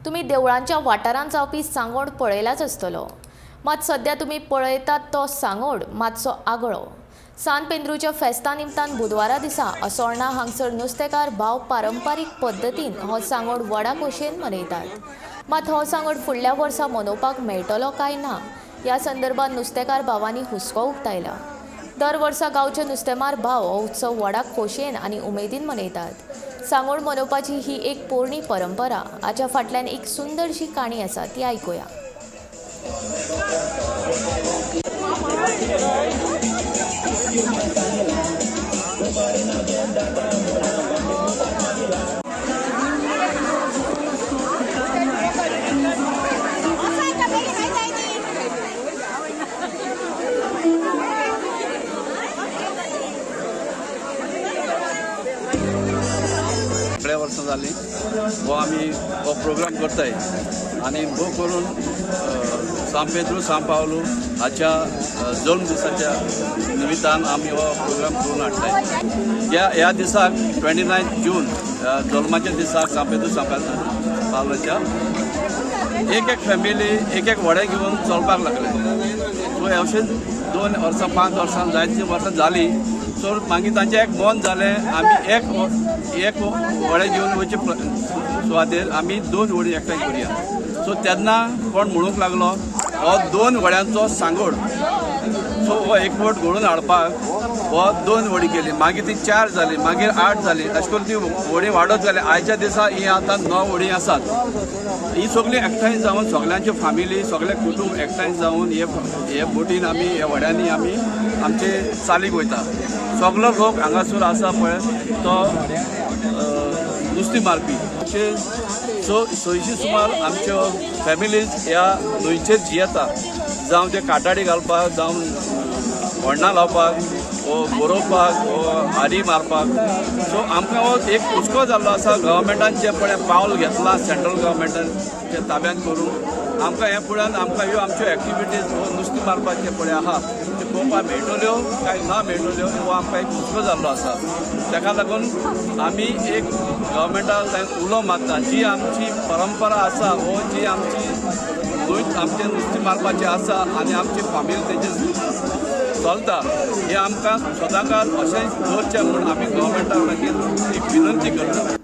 तुमी देवळांच्या वाठारांत जावपी सांगोड पळयलाच आसतलो. मात सध्या तुमी पळयतात तो सांगोड मातसो आगळो. सान पेद्रूच्या फेस्ता निमतान बुधवारा दिसा असोळणा हांगसर नुस्तेकार भाव पारंपारीक पद्दतीन हो सांगोड व्हडा खोशयेन मनयतात. मात हो सांगोड फुडल्या वर्सा मनोवपाक मेळटलो काय ना ह्या संदर्भात नुस्तेकार भावांनी हुस्को उक्तायला. दर वर्सा गांवचे नुस्तेमार भाव हो उत्सव व्हडा खोशयेन आनी उमेदीन मनयतात. सांगोड मनोवपाची ही एक पोरणी परंपरा. हाच्या फाटल्यान एक सुंदरशी काणी आसा, ती आयकुया. सगळ्या वर्सां जालीं हो आमी हो प्रोग्राम करताय आनी भोव करून सांत पेद्रू सांत पावलू हाच्या जल्म दिसाच्या निमित्तान आमी हो प्रोग्राम करून हाडटाय. ह्या दिसाक 29 जून जल्माच्या दिसाक सांत पेद्रू सांत पावलाच्या एक एक फॅमिली एक एक व्हडें घेवन चलपाक लागले. सो अशें 2 वर्सां 5 वर्सां जायतीं वर्सां जालीं. सो मागीर तांचें एक मन जालें, आमी एक एक व्हडें घेवन वयचे सुवातेर आमी 2 व्हडीं एकठांय करुया. सो तेन्ना कोण म्हणूंक लागलो हो 2 व्हड्यांचो सांगोड. सो हो एकवट घडोवन हाडपाक हो 2 व्हडीं केली, मागीर ती 4 जाली, मागीर 8 जाली, अशें करून ती व्हडीं वाडत गेली. आयच्या दिसा ही आतां 9 व्हडीं आसात. ही सगळीं एकठांय जावन सगळ्यांच्यो फामिली सगळे कुटूंब एकठांय जावन हे बोटीन आमी ह्या व्हड्यांनी आमी आमचे चालीक वयता. सगलो लोक हांगासर आसा पळय तो नुस्तीं मारपी. अशे 600 सुमार आमच्यो फॅमिलीज ह्या न्हंयचेर जियेता, जावं ते काटाडी घालपाक, जावं होण्णां लावपाक, वो गोरोवपाक, वो हारी मारपाक. सो आमकां हो एक हुस्को जाल्लो आसा. गव्हर्मेंटान जें पळय पावल घेतलां सेंट्रल गव्हर्मेंटान तें ताब्यांत करून आमकां ह्या फुड्यान आमकां ह्यो आमच्यो एक्टिविटीज हो नुस्तें मारपाचें पळय आहा त्यो पळोवपाक मेळटल्यो काय ना मेळटल्यो हो आमकां एक हुस्को जाल्लो आसा. ताका लागून आमी एक गव्हर्मेंटाक उलो मारता, जी आमची परंपरा आसा वो जी आमची न्हंय आमचें नुस्तें मारपाचें आसा आनी आमची फामील तेजेर चलता, हें आमकां सदांकाळ अशें दवरचें म्हूण आमी गव्हर्मेंटा लागीं एक विनंती करता.